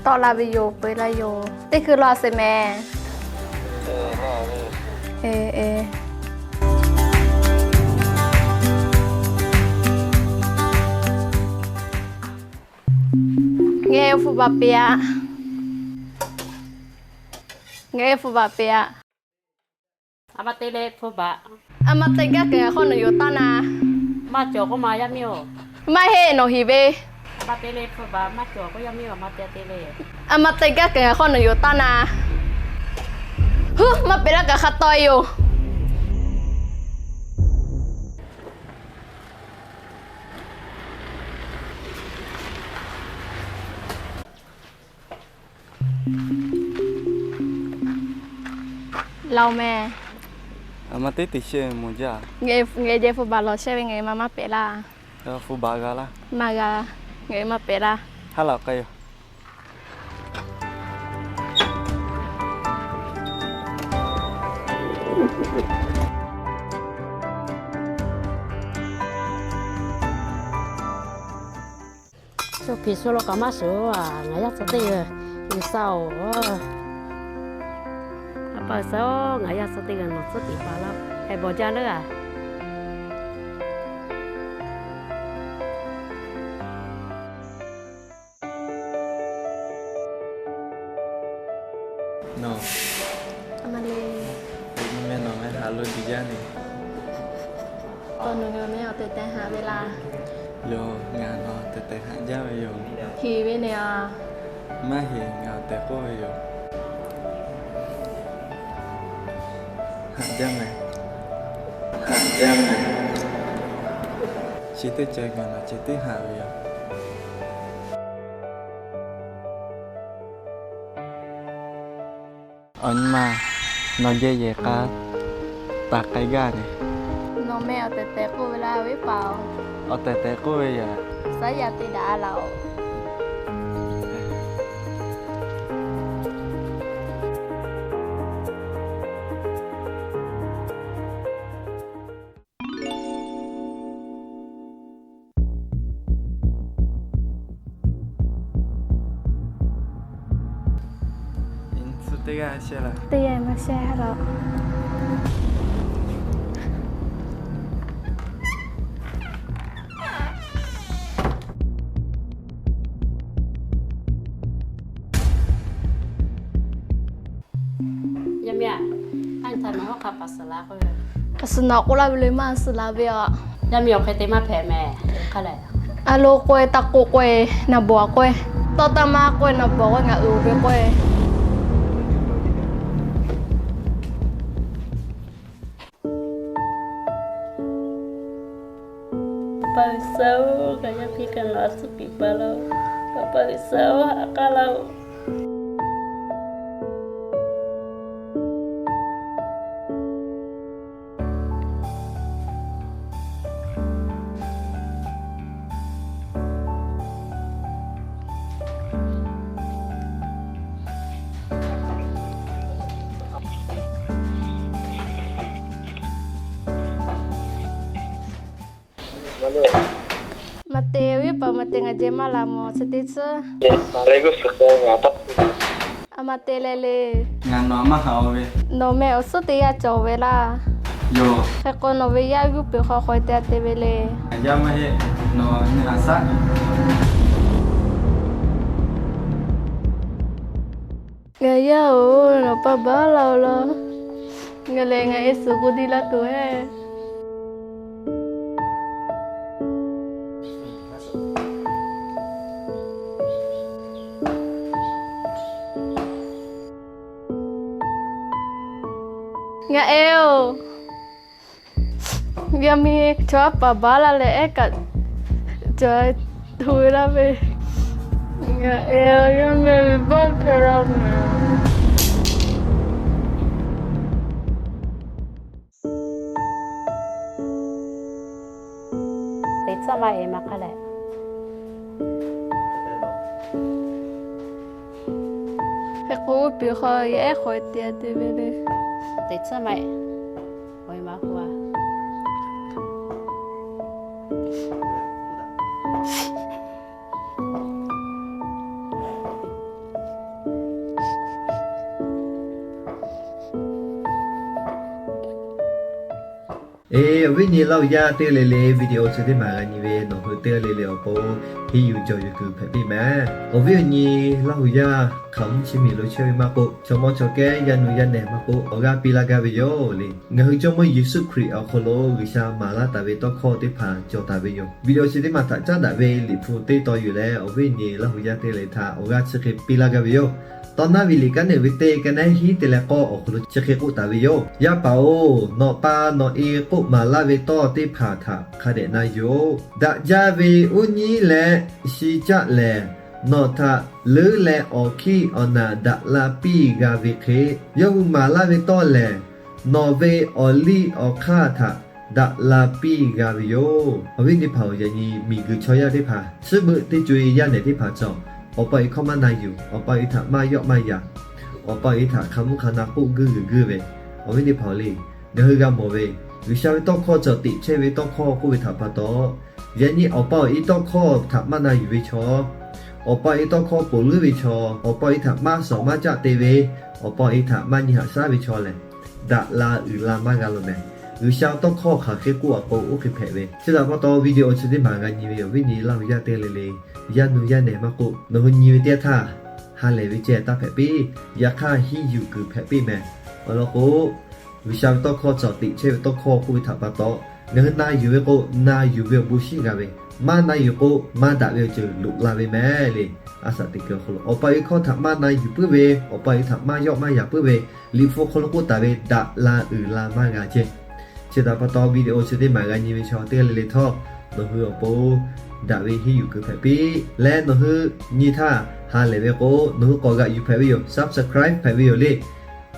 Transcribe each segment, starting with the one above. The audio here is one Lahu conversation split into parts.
Tawˆ la ve yoˬ, peu laˇ yoˬ. Teˇ hkui law sheˍ mehˍ. Ngaˬ hpu baˬ peꞈ a. Ngaˬ hpu baˬ peꞈ a. A ma te gaˇ kehˬ hk'aw nawˬ yoˬ taˇ na. Maˇ cawˬ k'oˆ ma yaˇ miˇ-oˬ. Maˇ heˆ, nawˬ hiˍ ve. A ma te gaˇ kehˬ hk'aw nawˬ yoˬ taˇ na. Huˉ, maˇ peꞈ laˇ kaꞈ hk'a taw e yoˬ. Laˬ mehˍ. Ngaˬ geh hpu baˬ lawˬ shehˇ ve, ngaˬ hui maˇ maˇ peꞈ laˇ. Hpu baˬ g'a laˇ. Maˇ g'a. Ngaˬ hui maˇ peꞈ laˇ. Haˉ laꞈ k'ai yoˬ. Shu hpiˍ shu lo kaꞈ maˇ shuˍ, ngaˬ yaˇ tcuh teˇ g'aˇ G'uiˬsha-oˬ. A pa G'uiˬsha-oˬ, ngaˬ yaˇ tcuh teˇ g'aˇ nawˬ tcuhˉ tiˍ paˍ laˇ, heh bawˬ jaˇ leuˉ a. Nawˬ, a ma le, meh nawˬ meh haꞈ lo diˬ jaˇ ne. Tawˇ nawˬ g'a meh awˬ tehˬ tehˬ haꞈ ve laˇ. Yoˬ, ngaˬ nawˬ tehˬ tehˬ haꞈ jaˇ ve yoˬ. Heˍ ve ne a. Maˇ heˍ, ngaˬ awˬ tehˬ k'oˆ ve yoˬ. Haꞈ jaˇ meh. Haꞈ jaˇ meh. Chi teˇ ceuˬ ngaˬ nawˬ ceh tiˉ haꞈ ve yoˬ. Awˬ nyi ma, nawˬ geh yehˬ k'a taˍ k'ai gaˇ ve. Nawˬ meh awˬ tehˬ tehˬ k'oˆ ve laˇ ve paˍ-oˬ. Awˬ tehˬ tehˬ k'oˆ ve yoˬ. Saˉ yaˇ te daꞈ a laˬ-oˬ. Teˇ g'aˇ maˇ shehˇ laˇ. Yaˇ miˇ-aˬ, a nyi htaꞈ nawˬ hawˉ hk'a paˍ suhˍ la k'oˆ ve. Suhˍ naꞈ k'oˆ laˇ ve le, maˇ suhˍ la ve aꞈ. Yaˇ miˇ awˬ hk'e te maˇ hpehꞈ mehˍ. Hk'a lehˬ, a lo k'oˆ-e, taˇ k'oˆ k'oˆ-e, naˬ bawˬ k'oˆ-e, tawˇ taˇ maˇ k'oˆ-e, naˬ bawˬ k'oˆ-e, ngaˬ uiˍ ve k'oˆ-e. A pa G'uiˬsha-oˬ, ngaˬ yaˇ piˇ kaꞈ nawˬ a suhˉ piˍ paˍ laˇ-oˬ. A pa G'uiˬsha-oˬ, haꞈ k'aˉ laˇ-oˬ. Maˇ te, awˬ viˉ paˍ maˇ te, ngaˬ jehˬ maˇ laˬ mawˬ, chi teˇ tcuhˉ. A ma te leh le. Ngaˬ nawˬ maˇ haꞈ-oˬ ve. Nawˬ meh awˬ suhˉ teˇ g'aˇ cawˬ ve laˇ. Yoˬ. Hk'e k'o nawˬ ve yaˇ g'uˇ peuˬ hk'aw hk'aw te te ve le. Ngaˬ yaˇ maˇ heˆ, nawˬ nyi haꞈ shaˉ. Ngaˬ yaˇ-oˬ, nawˬ pa baˬ laˇ-oˬ laˇ. Ngaˬ lehˬ ngaˬ e suhˍ k'o te laˇ tuˬ heˆ. Ngaˬ e-oˬ. Yaˇ miˇ chaw aˉ paˍ baˬ laˇ leh ehˉ kaꞈ ca tu laˇ ve. Ngaˬ e-oˬ, yaˇ miˇ ve baˆ hpehꞈ laˇ ve. Teˇ tcuhˉ maˇ e maˇ hk'a leh. Hk'e k'o, oˇ piˬ hk'aw yaˇ ehˉ hk'aw te te ve le. Teˇ tcuhˉ maˇ e. Oˇ e maˇ hu a. Eˬ, awˬ viˉ nyi Laˇ huˍ yaˇ teˇ g'aˇ le le, video chi teˇ maˬ g'a nyi ve nawˬ hui teˇ g'aˇ le le awˬ pon henˇ yuˬ jawˬ yuˬ kuiˬ hpehꞈ piˇ mehˍ. Awˬ viˉ awˬ nyi Laˇ huˍ yaˇ hk'aˬ mvuhˇ chi miˬ lo chehˇ ve maˇ k'oˆ, chaw mawˇ chaw kehˉ yaˇ nu yaˇ nehˬ maˇ k'oˆ, awˬ g'aˇ piˇ laˇ gaˇ ve yoˬ le. Ngaˬ hui Jawˇmawˇ Yeˍsuˆ Hkriꞈ awˬ hk'aw lo G'uiˬsha maˍ laˇ taˍ ve tawˇ hkawˇ teˇ hpaˍ cawˬ taˍ ve yoˬ. Video chi teˇ maˬ htaꞈ caˉ daꞈ ve Liꞈ hpu teˇ tawn yuˬ leh, awˬ viˉ awˬ nyi Laˇ huˍ yaˇ teˇ g'aˇ le htaꞈ awˬ g'aˇ chi hk'e piˇ laˇ gaˇ ve yoˬ. Tawˇ naˉ ve liꞈ kaˉ neˬ ve teˇ ka neˉ hiˉ te leh k'awˇ awˬ hk'aw lo chi hk'e k'oˆ taˍ ve yoˬ. Yaˇ paˍ-oˬ, nawˬ pa nawˬ e k'oˆ maˍ laˇ ve tawˇ teˇ hpaˍ htaꞈ hk'a dehꞈ na yoˬ. Daꞈ jaˇ ve uˉ nyiˉ leh shi caˆ lehˬ, nawˬ htaꞈ leuˉ leh awˬ hkiˇ awˬ naˬ daꞈ la piˇ g'a ve hk'e, yawˇ hui maˍ laˇ ve tawˇ lehˬ, nawˬ ve awˬ liˇ awˬ hk'aˇ htaꞈ daꞈ la piˇ g'a ve yoˬ. Awˬ viˉ teˇ hpaˍ-oˬ, yaꞈ nyi miˬguiˬ chaw yaˇ teˇ hpaˍ suhˉ beuꞈ teˇ co-e yaˇ nehˬ teˇ hpaˍ cawˬ. Awˬ pa awˬ e hkawˇ maˇ na yuˬ, awˬ pa awˬ e htaꞈ maˇ yawˆ maˇ yaꞈ, awˬ pa awˬ e htaꞈ hk'a mvuhˇ hk'a na k'oˆ guiˇ g'uiˬ guiˇ ve, awˬ viˉ teˇ hpaˍ-oˬ le, ngaˬ hui g'a mawˬ ve, G'uiˬsha ve tawˇ hkawˇ cawˬ teꞈ chehˇ ve tawˇ hkawˇ k'oˆ ve htaꞈ pa taw, yaꞈ nyi awˬ pa awˬ e tawˇ hkawˇ htaꞈ maˇ na yuˬ ve chaw, awˬ pa awˬ e tawˇ hkawˇ ponˬ leuˉ ve chaw, awˬ pa awˬ e htaꞈ maˇ shawˍ maˇ caˆ te ve, awˬ pa awˬ e htaꞈ maˇ nyi haꞈ shaˉ ve chaw lehˬ, daꞈ la uiˍ la maˇ g'a loˬ mehˍ. G'uiˬsha ve tawˇ hkawˇ hk'aˬ hk'e k'oˆ a k'o, oˇ hk'e hpehꞈ ve. Chi htaꞈ pa taw video chi teˇ maˬ g'a nyi ve awˬ viˉ nyi Laˇ huˍ yaˇ teˇ g'aˇ le le, yaˇ nu yaˇ nehˬ maˇ k'oˆ, nawˬ hui nyi ve teˇ yanˇ htaˇ ha lehˬ ve ceh taˇ hpehꞈ piˇ. Yaꞈ hk'aˇ henˇ yuˬ kuiˬ hpehꞈ piˇ mehˍ. Awˬ lawn k'o, G'uiˬsha ve tawˇ hkawˇ cawˬ teꞈ chehˇ ve tawˇ hkawˇ k'oˆ ve htaꞈ pa taw, ngaˬ hui na yuˬ ve k'o, na yuˬ ve awˬ bon shiˉ g'a ve, maˇ na yuˬ k'o, maˇ daꞈ ve awˬ ceuˬ loꞈ la ve mehˍ le. A shaꞈ teꞈ kuiˬ awˬ hk'aw lo awˬ pa awˬ e hkawˇ htaꞈ maˇ na yuˬ puiˉ ve, awˬ pa awˬ e htaꞈ maˇ yawˆ maˇ yaꞈ puiˉ ve, Liꞈ hpu hk'aw lo k'oˆ taˍ ve daꞈ la uiˍ la maˇ g'a ceh. Chi htaꞈ pa taw video chi teˇ maˬ g'a nyi ve chaw teˇ g'aˇ le le htawˇ, nawˬ hui awˬ pon daꞈ ve henˇ yuˬ kuiˬ hpehꞈ piˇ leh, nawˬ hui nyi htaˇ ha lehˬ ve k'o, nawˬ hui k'awꞈ g'aꞈ yuˬ hpehꞈ ve yoˬ. Subscribe hpehꞈ ve yoˬ le.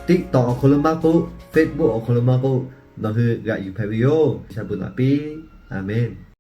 TikTok awˬ hk'aw lo maˇ k'oˆ, Facebook awˬ hk'aw lo maˇ k'oˆ, nawˬ hui g'aꞈ yuˬ hpehꞈ ve yoˬ. G'uiˬsha bon naꞈ piˇ. Aˍmenˍ.